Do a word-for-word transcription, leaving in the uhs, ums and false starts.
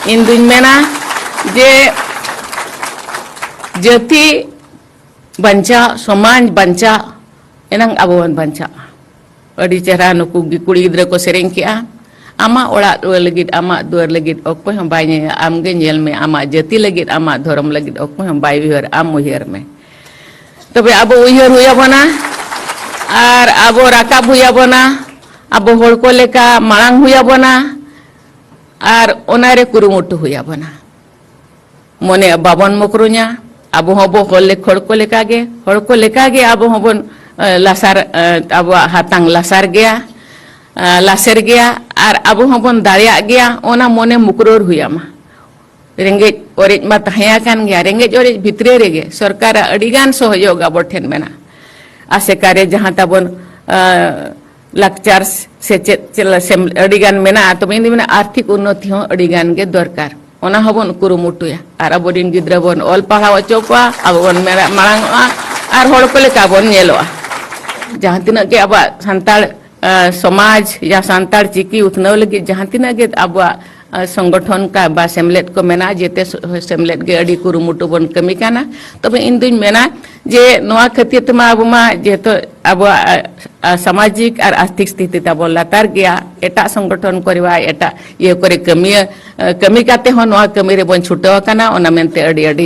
ᱤᱧ ᱫᱩᱧ ᱢᱮᱱᱟ ᱡᱮ ᱡᱟᱹᱛᱤ ᱵᱟᱧᱪᱟᱣ, ᱥᱚᱢᱟᱡᱽ ᱵᱟᱧᱪᱟᱣ, ᱮᱱᱟᱝ ᱟᱵᱚ ᱵᱚᱱ ᱵᱟᱧᱪᱟᱜᱼᱟ᱾ ᱟᱹᱰᱤ ᱪᱮᱦᱨᱟ ᱱᱩᱠᱩ ᱜᱮ ᱠᱩᱲᱤ ᱜᱤᱫᱽᱨᱟᱹ ᱠᱚ ᱥᱮᱨᱮᱧ ᱠᱮᱜᱼᱟ, "ᱟᱢᱟᱜ ᱚᱲᱟᱜ ᱫᱩᱣᱟᱹᱨ ᱞᱟᱹᱜᱤᱫ, ᱟᱢᱟᱜ ᱫᱩᱣᱟᱹᱨ ᱞᱟᱹᱜᱤᱫ ᱚᱠᱚᱭ ᱦᱚᱸ ᱵᱟᱭ ᱧᱮᱞᱟ, ᱟᱢ ᱜᱮ ᱧᱮᱞ ᱢᱮ, ᱟᱢᱟᱜ ᱡᱟᱹᱛᱤ ᱞᱟᱹᱜᱤᱫ, ᱟᱢᱟᱜ ᱫᱷᱚᱨᱚᱢ ᱞᱟᱹᱜᱤᱫ ᱚᱠᱚᱭ ᱦᱚᱸ ᱵᱟᱭ ᱩᱭᱦᱟᱹᱨ, ᱟᱢ ᱩᱭᱦᱟᱹᱨ ᱢᱮ᱾" ᱛᱚᱵᱮ ᱟᱵᱚ ᱩᱭᱦᱟᱹᱨ ᱦᱩᱭ ᱟᱵᱚᱱᱟ, ᱟᱨ ᱟᱵᱚ ᱨᱟᱠᱟᱵ ᱦᱩᱭ ᱟᱵᱚᱱᱟ, ᱟᱵᱚ ᱦᱚᱲ ᱠᱚ ᱞᱮᱠᱟ ᱢᱟᱲᱟᱝ ᱦᱩᱭ ᱟᱵᱚᱱᱟ, ᱟᱨ ᱚᱱᱟᱨᱮ ᱠᱩᱨᱩᱢᱩᱴᱩ ᱦᱩᱭ ᱟᱵᱚᱱᱟ᱾ ᱢᱚᱱᱮ ᱵᱟᱵᱚᱱ ᱢᱚᱠᱨᱚᱧᱟ, ᱟᱵᱚ ᱦᱚᱸᱵᱚ ᱦᱚᱲ ᱞᱮ-, ᱦᱚᱲ ᱠᱚ ᱞᱮᱠᱟᱜᱮ, ᱦᱚᱲ ᱠᱚ ᱞᱮᱠᱟᱜᱮ ᱟᱵᱚ ᱦᱚᱸᱵᱚᱱ, ᱮ, ᱞᱟᱥᱟᱨ, ᱮ, ᱟᱵᱚᱣᱟᱜ ᱦᱟᱛᱟᱝ ᱞᱟᱥᱟᱨ ᱜᱮᱭᱟ, ᱮ, ᱞᱟᱥᱮᱨ ᱜᱮᱭᱟ, ᱟᱨ ᱟᱵᱚ ᱦᱚᱸᱵᱚᱱ ᱫᱟᱲᱮᱭᱟᱜ ᱜᱮᱭᱟ, ᱚᱱᱟ ᱢᱚᱱᱮ ᱢᱩᱠᱨᱚᱨ ᱦᱩᱭ ᱟᱢᱟ᱾ ᱨᱮᱸᱜᱮᱡ ᱚᱨᱮᱡ ᱢᱟ ᱛᱟᱦᱮᱸ ᱟᱠᱟᱱ ᱜᱮᱭᱟ, ᱨᱮᱸᱜᱮᱡ ᱚᱨᱮᱡ ᱵᱷᱤᱛᱨᱤ ᱨᱮᱜᱮ ᱥᱚᱨᱠᱟᱨᱟᱜ ᱟᱹᱰᱤᱜᱟᱱ ᱥᱚᱦᱚᱡᱳᱜᱽ ᱟᱵᱚ ᱴᱷᱮᱱ ᱢᱮᱱᱟᱜᱼᱟ᱾ ᱟᱥᱮᱠᱟ ᱨᱮ ᱡᱟᱦᱟᱸ ᱛᱟᱵᱚᱱ, ᱟ, ᱞᱟᱠᱪᱟᱨ ᱥᱮᱪᱮᱫ ᱪᱮᱞᱟ-, ᱥᱮᱢ-, ᱟᱹᱰᱤᱜᱟᱱ ᱢᱮᱱᱟᱜᱼᱟ, ᱛᱚᱵᱮ ᱤᱧ ᱫᱩᱧ ᱢᱮᱱᱟ ᱟᱨᱛᱷᱤᱠ ᱩᱱᱱᱚᱛᱤ ᱦᱚᱸ ᱟᱹᱰᱤᱜᱟᱱ ᱜᱮ ᱫᱚᱨᱠᱟᱨ᱾ ᱚᱱᱟ ᱦᱚᱸᱵᱚᱱ ᱠᱩᱨᱩᱢᱩᱴᱩᱭᱟ ᱟᱨ ᱟᱵᱚᱨᱮᱱ ᱜᱤᱫᱽᱨᱟᱹ ᱵᱚᱱ ᱚᱞ ᱯᱟᱲᱦᱟᱣ ᱦᱚᱪᱚ ᱠᱚᱣᱟ, ᱟᱵᱚ ᱵᱚᱱ ᱢᱮᱨᱟ-, ᱢᱟᱲᱟᱝ ᱚᱜᱼᱟ ᱟᱨ ᱦᱚᱲ ᱠᱚ ᱞᱮᱠᱟ ᱵᱚᱱ ᱧᱮᱞᱚᱜᱼᱟ᱾ ᱡᱟᱦᱟᱸ ᱛᱤᱱᱟᱹᱜ ᱜᱮ ᱟᱵᱚᱣᱟᱜ ᱥᱟᱱᱛᱟᱲ, ᱟ, ᱥᱚᱢᱟᱡᱽ ᱭᱟ ᱥᱟᱱᱛᱟᱲ ᱪᱤᱠᱤ ᱩᱛᱱᱟᱹᱣ ᱞᱟᱹᱜᱤᱫ ᱡᱟᱦᱟᱸ ᱛᱤᱱᱟᱹᱜ ᱜᱮ ᱟᱵᱚᱣᱟᱜ, ᱟ, ᱥᱚᱝᱜᱚᱴᱷᱚᱱ ᱠᱟ ᱵᱟ ᱥᱮᱢᱞᱮᱫ ᱠᱚ ᱢᱮᱱᱟᱜᱼᱟ, ᱡᱮᱛᱮ ᱥᱚ-, ᱥᱮᱢᱞᱮᱫ ᱜᱮ ᱟᱹᱰᱤ ᱠᱩᱨᱩᱢᱩᱴᱩ ᱵᱚᱱ ᱠᱟᱹᱢᱤ ᱠᱟᱱᱟ᱾ ᱛᱚᱵᱮ ᱤᱧ ᱫᱩᱧ ᱢᱮᱱᱟ ᱡᱮ ᱱᱚᱣᱟ ᱠᱷᱟᱹᱛᱤᱨ ᱛᱮᱢᱟ ᱟᱵᱚ ᱢᱟ ᱡᱮᱦᱮᱛᱩ ᱟᱵᱚᱣᱟᱜ, ᱟ, ᱟ, ᱥᱟᱢᱟᱡᱤᱠ ᱟᱨ ᱟᱨᱛᱷᱤᱠ ᱥᱛᱷᱤᱛᱤ ᱛᱟᱵᱚᱱ ᱞᱟᱛᱟᱨ ᱜᱮᱭᱟ, ᱮᱴᱟᱜ ᱥᱚᱝᱜᱚᱴᱷᱚᱱ ᱠᱚᱨᱮ ᱵᱟ ᱮᱴᱟᱜ ᱤᱭᱟᱹ ᱠᱚᱨᱮ ᱠᱟᱹᱢᱤᱭᱟᱹ, ᱟ, ᱠᱟᱹᱢᱤ ᱠᱟᱛᱮ ᱦᱚᱸ ᱱᱚᱣᱟ ᱠᱟᱹᱢᱤ ᱨᱮᱵᱚᱱ ᱪᱷᱩᱴᱟᱹᱣ ᱟᱠᱟᱱᱟ, ᱚᱱᱟ ᱢᱮᱱᱛᱮ ᱟᱹᱰᱤ ᱟᱹᱰᱤ